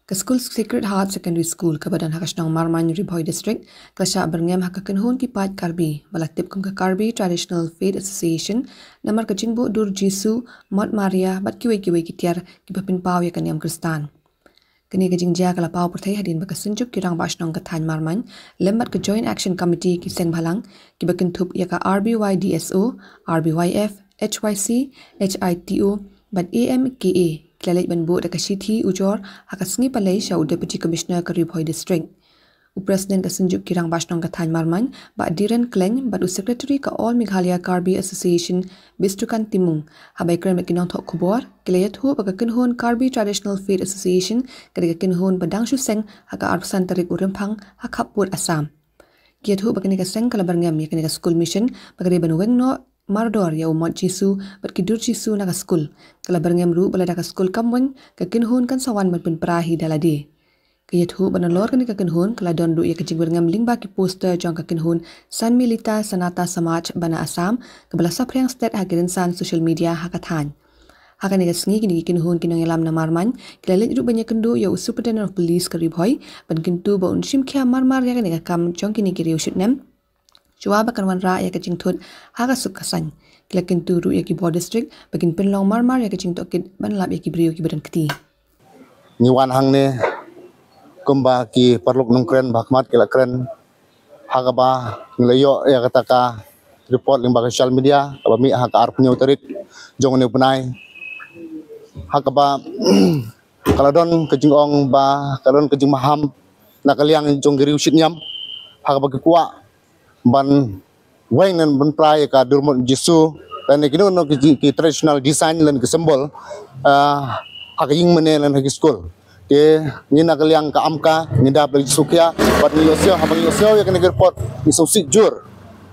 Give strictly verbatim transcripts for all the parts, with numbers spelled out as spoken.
Ka skul Sacred Heart Secondary School kaba don ha ka shnong Marmain, Ri Bhoi District, ka la shah byrngem ha ka kynhun ki paid Karbi ba la tip kum ka Karbi Traditional Faith Association, namar ka jingbuh dur Jisu, Mot Maria bad kiwei kiwei ki tiar kiba pynpaw ïa ka niam Khristan. Kane ka jingjia ka la paw pyrthei hadien ba ka Synjuk ki Rangbah Shnong ka thaiñ Marmain lem bad ka Joint Action Committee ki seng bhalang kiba kynthup ïa ka R B Y D S O, R B Y F, H Y C, H I T O bad A M K A ki la leit ban buh da ka shithi ujor ha ka sngi Palei sha u Deputy Commissioner ka Ri Bhoi District. U President ka Synjuk ki Rangbah Shnong ka thaiñ Marmain, Bah Dhiren Khleng, bad u Secretary ka All Meghalaya Karbi Association, Bistukan Timung, haba ïakren bad ki nongthoh khubor, ki la ïathuh ba ka kynhun Karbi Traditional Faith Association ka dei ka kynhun ba dang shu seng ha ka arphew san tarik u Rymphang ha khappud Assam. Ki ïathuh ba kane ka seng ka la byrngem ïa kane ka skul mission ba ka dei ban weng noh mardor ïa u Mot Jisu bad ki dur Jisu na ka skul. Ka la byrngem ruh ba lada ka skul kam weng, ka kynhun kan sa wan ban pynpra hi da lade. Ka ïathuh ba nalor kane ka kynhun ka la don ruh ïa ka jingbyrngem lyngba ki poster jong ka kynhun Sanmilita Sanata Samaj bad na Assam, kaba la saphriang stet ha ki rynsan social media ha ka thaiñ. Ha kane ka sngi kine ki kynhun ki nongïalam na Marmain ki la leit ruh ban ïakynduh ïa u Superintendent of Police ka Ri Bhoi ban kyntu ba un shim khia marmar ïa kane ka kam jong kine ki riew shitnem, shuwa ba kan wanrah ïa ka jingthut ha ka suk ka saiñ. Ki la kyntu ruh ïa ki bor district ba kin pynlong marmar ïa ka jingtohkit ban lap ïa ki briew kiba don kti. Ngi wan hangne kumba ki paralok nongkren ba ha khmat ki la kren, ha kaba ngi la ïoh ïa kata ka report lyngba ka social media kaba mih ha ka arphew hynñiew tarik jong une u bnai, ha kaba ka la don ka jingong ba ka la don ka jingmaham na ka liang jong ki riew shitniam, ha kaba ki kwah ban weng ne ban pynpra ïa ka dur Mot Jisu lane kino kino ki, ki traditional design lane ki symbol, ah, ha ka ïing mane lane ha ki skul. Te ngi na ka liang ka AMCA ngi da pynlong Jisu khia bad ngi ïohsngew, haba ngi ïohsngew ïa kane ka report ngi sngewsih jur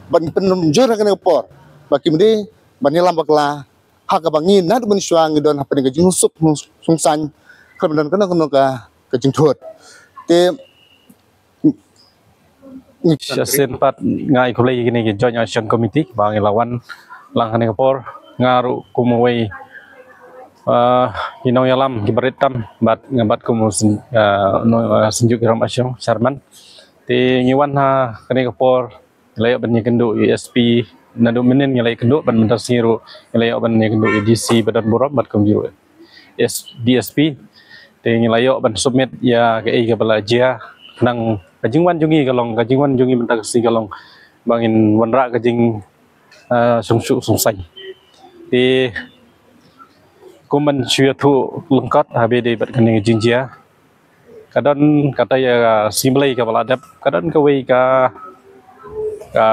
bad ngi pynrem jur ha kane ka por ba kim dei ban ïalam bakla, ha kaba ngi naduh mynshuwa ngi don hapdeng ka jingsuk sungsaiñ khlem don kano kano ka, ka jingthut. Te shisien pat nga ai khublei ïa kine ki Joint Action Committee ba ngi la wan lang ha kane ka por, nga ruh kum uwei, ah, ki nongïalam kiba rit tam bad nga bad kum u syn-, ah, no, ah, Synjuk ki Rangbah Shnong, Chairman. Te ngi wan ha kane ka por ngi la ïoh ban ïakynduh ïa u S P, naduh mynnin ngi la ïakynduh bad mynta sngi ruh ngi la ïoh ban ïakynduh ïa u D C ba don burom bad kumjuh ruh ïa u D S P. Te ngi la ïoh ban submit ïa kaei kaba la jia, khnang ka jingwan jong ngi ka long, ka jingwan jong ngi mynta ka sngi ka long ba ngin wanrah ka jing, ah, sngewsuk sngewsaiñ. Te kum ban shu ïathuh lyngkot ha ba ïadei bad kane ka jingjia, ka don kata ïa ka sngi Blei kaba la dep, ka don kawei ka, ka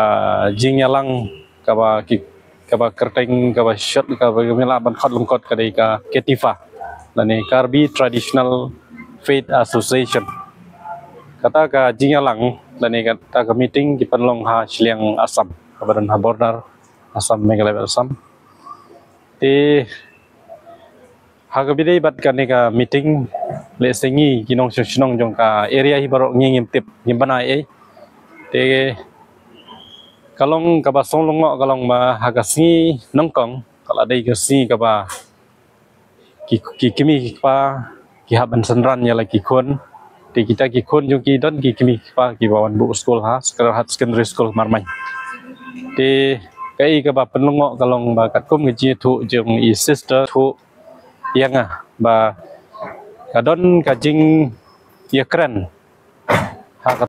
jingïalang kaba ki, kaba kyrteng, kaba short, kaba ngi lah ban khot lyngkot ka dei ka KTFA lane Karbi Traditional Faith Association. Kata ka jingïalang lane kata ka meeting ki pynlong ha shiliang Assam, kaba don ha border Assam, Meghalaya bad Assam. Te ha kaba ïadei bad kane ka meeting, lehse ngi ki nongshong shnong jong ka area hi baroh ngi ngim tip, ngim bana ei ei. Te ka long kaba sngewlyngngoh ka long ba ha ka sngi nyngkong ka la dei ka sngi kaba ki, ki kmie ki kpa ki hap ban synran ïa la ki khun. Te kita ki khun jong ki don ki kmie ki kpa kiba wan buh skul ha Sacred Heart Secondary School Marmain. Te kaei kaba pynlyngngoh ka long ba katkum ka jingïathuh jong i sister thuh ïa nga ba ka don ka jingïakren ha ka